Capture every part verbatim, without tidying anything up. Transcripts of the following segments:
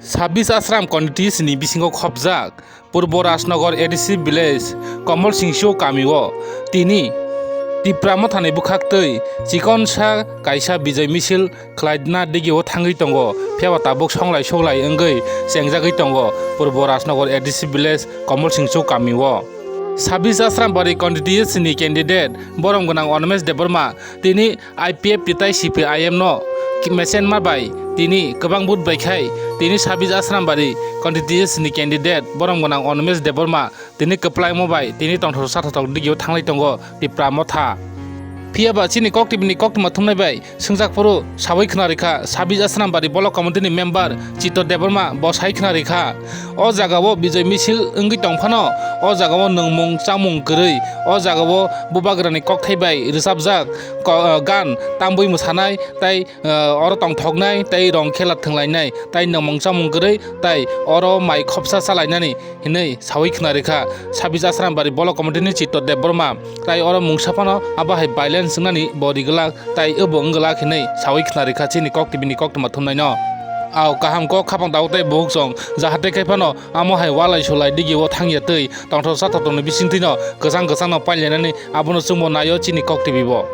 Sabis Ashram constituency ni bisingo khopjak Purbo Rajnagar A D C village Komol Singso kamio tini Tipra Mothani bwkhaktwi chikonsa kaisa bijai misil khlaina digio thangwi tongo, phiyaba tabuk songlai soglai wngwi chengjagwi tongo Purbo Rajnagar A D C village Komol Singso kamio. Sabis Ashram Bari constituency ni candidate borom gwnang Animesh Debbarma tini I P F T tai C P I M no mechenma bai tini kwbang vote bai khai tini Sabis Ashram Bari constituency ni candidate borom gwnang Animesh Debbarma tini kwplaimo bai tini tongthok chathotok digio thanglai tongo Tipra Motha. Phiyaba chini kok T V ni koktwma thumnai bai swngjak phuru sawi khna rikha Sabis Ashram Bari block committee ni member Chitto Debbarma bo sai khna rikha. O jagao bijoi misil wngwi tongphano o jagao nwngmung chamung kwrwi o jagao bubagrani kokthai bai rwchapjak ko-, gan tambwi mwsanai tei, eh, oro tongthoknai tei rong khela thwnglainai tei nwngmung chamung kwrwi tei oro mai khopsa chalainani hinwi sawi khna rikha Sabis Ashram Bari block committee ni Chitto Debbarma. Tai oro mungsa phano abo hai violence wngnani bo ri glak tai obo wng glak hinwi sawi khna rikha chini kok T V ni koktwma thumnaino. Ao kaham kok khapang tabuk tai buhuk song jahate khai phano amo hai walai sulai digio thangya twi tongthok chathoktokni bisingtwino kwchang kwchangno pailainani abono chwngbo naio chini kok T V bo.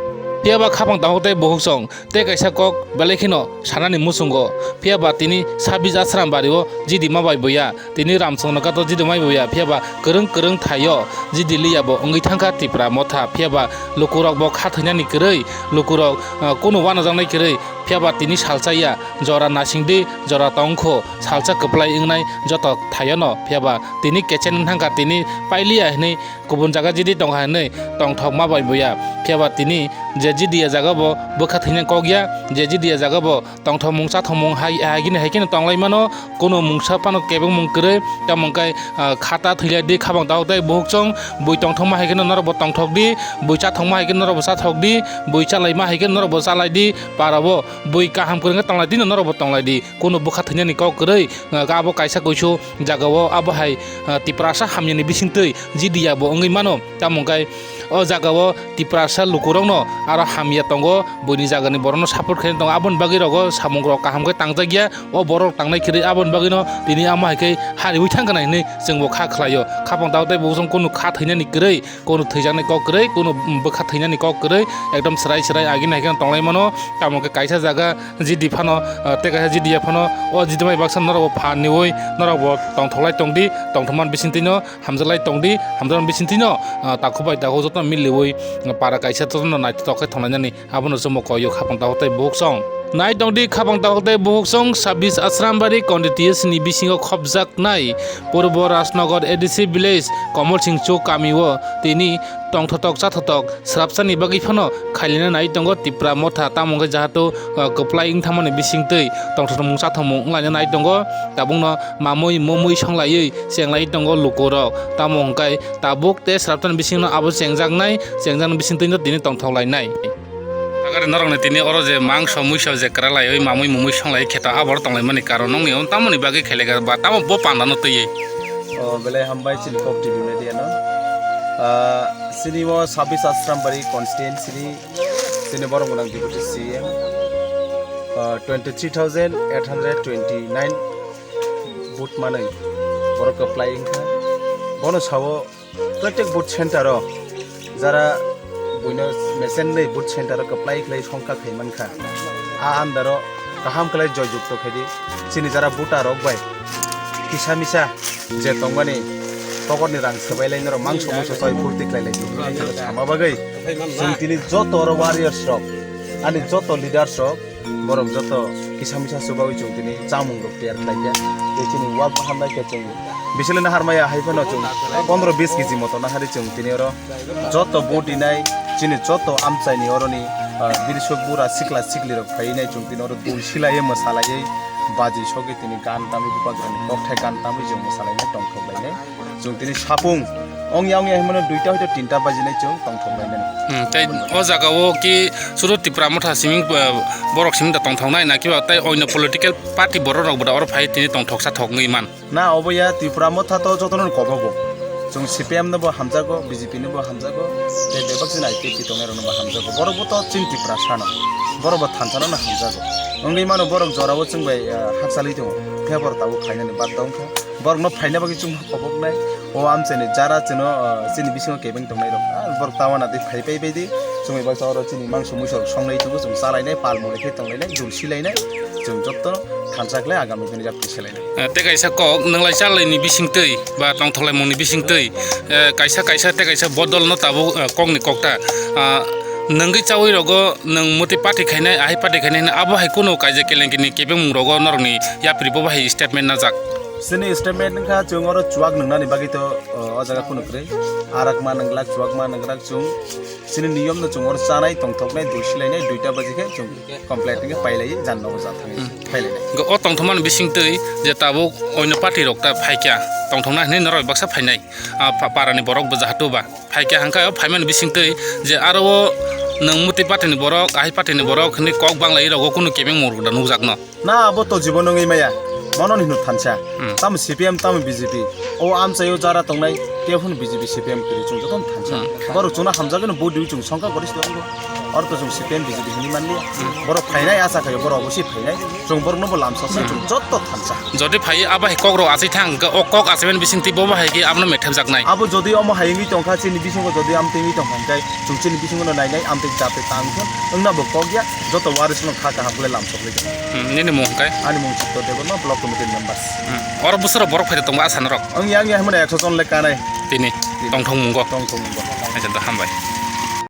Phiyaba khapang tabuk tai buhuk song tei kaisa kok belai kheno sanani muchungo, phiyaba tini Sabis Ashram Bari o jidi ma bai boya. Tini Ramchakra no kato jidi mai boya, phiyaba kwrwng kwrwng thaio jidi liya bo wngwi thangkha Tipra Motha, phiyaba lukurok bo kha thwinani kwrwi, lukurok, ah, kunu wanajaknai kwrwi, phiyaba tini salsa ya, jora nasingdi, jora tongkho, salsa kwplai wngnai joto thaio no, phiyaba tini kechen wng thangkha, tini pailiya hinwi kubun jaga jidi tongkha hinwi tongthok ma bai boya, phiyaba tini je jidi ya jaga bo bwkha thwina kok ya, je jidi ya jaga bo tongthokmung chathokmung hai, hai gini hai kheno tonglai mano, kuno mungsa phano kebengmung kwrwi, tamo hwnkhe, ah, khata thwilai di, khabang dahok dai buhuk chong, bui tongthokma hai kheno norok bo tongthok di, bui chathokma hai kheno norok bo chathok di, bui chalaima hai kheno norok bo chalai di, para bo bui kaham kwrwng khe tonglai di, norok bo tonglai di, kuno bwkha thwinani kok kwrwi, ah, abo kaisa kuisu jagao abo hai, ah, Tiprasa hamyani bisingtwi jidi ya bo wngwi mano. Tamo hwnkhe o jagao Tiprasa lukurokno aro hamya tongo, buini jagani borokno support khaina tongo, aboni bagwi rogo samungrok kaham khe tangjakya, o borok tangnai kwrwi, aboni bagwino tini amo hai khe hariwi thangkha nai hinwi chwngbo kha khlaio. Khapang dao tei bo chwng kunu kha thwinani kwrwi, kunu thwijaknai kok kwrwi, kunu bwkha thwinani kok kwrwi, ekdom swrai swrai agini hai kheno tonglai mano. Tamo khe kaisa jaga jidi phano, ah, tei kaisa jidi ya phano, o jidi mai baksa norokbo phan niwi norokbo tongthoklai tongdi, tongthokmani bisingtwino hamjaklai tongdi, hamjakmani bisingtwino, ah, takhuk bai takhuk jotono miliwi, ah, para kaisa jotono naithotok khe thanglainani, abono chwngbo koio khapang takhuk tei buhuk song. Nai tongdi khapang takhuk tei buhuk song, Sabis Ashram Bari constituency ni bisingo khopjaknai Purbo Rajnagar A D C village Komol Singso kamio tini tongthotok chathotok srapsani bagwi phano khailina nai tongo Tipra Motha, tamo hwnkhe jahato, ah, kwplai wng thangmani bisingtwi tongthokmung chathokmung wnglaina nai tongo. Tabukno mamui mumui songlaiwi chenglai tongo lukurok, tamo hwnkhe tabuk tei sraptani bisingno abo chengjaknai, chengjaknai bisingtwino tini tongthoklainai. Agari norokni tini oro je mangso muiso je kwralaiwi mamui mumui songlaiwi kheto aboro tonglaimani karon nokni tamoni bagwi khailaiga ba tamo bo pandano twiwi. O belai hambai chini kok T V media no. Ah, chini o Sabis Ashram Bari constituency ni chini borok gwnang deputy C M, ah, twenty three thousand eight hundred twenty nine vote manwi borok kwplai wngkha. Bono sao protek vote center o jara buino mechenwi vote center o kwplai khlai songkha khai mankha. A andaro kaham khlai joy jukto khaidi chini jara voter rok bai kisa misa je tongmani pocket ni rang swbailai norok mangso muiso choi phurti khlailai tongmani sama bagwi chwng tini joto oro warriors rok ani joto leaders rok borok joto kisa misa chubaui chwng tini chamung rok tiyar khlaikha. Tei chini wak bahan bai khe chwng bisilino harmaya hai phano chwng pondro bis kg moto nahari chwng tini oro joto vote dinai chini joto amchaini oroni, ah, birsok bura sikla sikli rok phaiwi nai chwng tini oro dul silaiwi mwsalaiwi baji sogwi tini gan tamwi bubagrani kokthai gan tamwi chwng mwsalaina tongthok lainai. Chwng tini sapung ongya ongya hinmano duita hoito tinta bajinai chwng tongthok lainani. Hmm, tei o jaga o ki suru Tipra Motha siming, eh, borok siming da tongthok nai na kiba tei oino political party borok rok bo da oro phai tini tongthok sa thok wngwi man. Na obo ya Tipra Motha to jotono kobo bo. Chwng C P M no bo hamjago, B J P no bo hamjago, tei bebak chini I P F T tongnai rok no bo hamjago. Borok bo to chini Tiprasa no, borok bo thansa no hamjago. Wngwi mano borok jora o chwng bai, ah, hakchalwi tongo. Phiya borok tabuk phainani bagwi wngkha. Borok no phaina bagwi chwng khoboknai. O amchaini jara chwngno, ah, chini bisingo kebeng tongnai rok. Ah, borok tawana di phai phai bai di. Chwng bai baksa oro chini mangso muiso rok songnai tongo, chwng chalainai, pal mole khe tonglainai, dul silainai. Chwng jotto thansa khlai agami dini jat khe selainai. Eh, tei kaisa kok, nwng lai chalaini bisingtwi ba tongthok laimungni bisingtwi, eh, kaisa kaisa tei kaisa bodol no tabuk, eh, kokni kokta. Ah, nwngwi chawi rogo nwng muti party khainai, ahai party khainai hwnwi abo hai kunu kaisa kelengkini kebengmung rogo norokni yapri bo bahai statement najak. Chini statement wngkha chwng oro chuwak nwngnani bagwi to, o, o jaga kunu kwrwi. Arak ma nwnglak, chuwak ma nwnglak chwng. Chini niyom no chwng oro chanai, tongthoknai, dul silainai, duita baji khe chwng complete wngkhe pailai, jan nogo ja thangwi Hmm. pailainai. Hwnkhe o tongthokmani bisingtwi je tabuk oino party rok ta phaikha, tongthokna hinwi norok baksa phainai, ah, pa-, parani borok bo jahatu ba phaikha, hwnkhe o phaimani bisingtwi je aro o nwng muti party ni borok, ahai party ni borok hinwi kok banglai rogo kunu kebengmung rok da nukjakno. Na, abo to jibon wngwi maya. Mono ni hino thansa. Hmm. Tamo C P M, tamo B J P. O amchaio jara tongnai, tei phano B J P, C P M kwrwi chwng jotono thansa. Hmm. Borok chwngno hamjagwino vote riwi chwng songkha goristo wngo. Oro to chwng C P M, B J P hinwi manliya. Hmm. Borok phainai asa khaio, borok obosi phainai. Chwng borokno bo lamsasa, Hmm. chwng jotto thansa. Jodi phai abo hai kok rok achai thang, o kok achaimani bisingtwi bo bahai khe abono methepjaknai. Abo jodi omo hai wngwi tongkha, chini bisingo jodi amtwi wngwi tongkha, hwnkhe chwng chini bisingono nainai, amtwi jatwi tang thung, wngna bo kok ya, joto warisno kha kaham khlai lamsok lai. Hmm, nini mung hwnkhe? Ani mung Chitto Debbarma, block committee members. Hmm. Oro bwswk borok phai tongma asa norok? Ang yang yang mane ekso jon le kanai. Tini Tini. Tongthok mungo. Tongthok mungo. Acha, da hambai.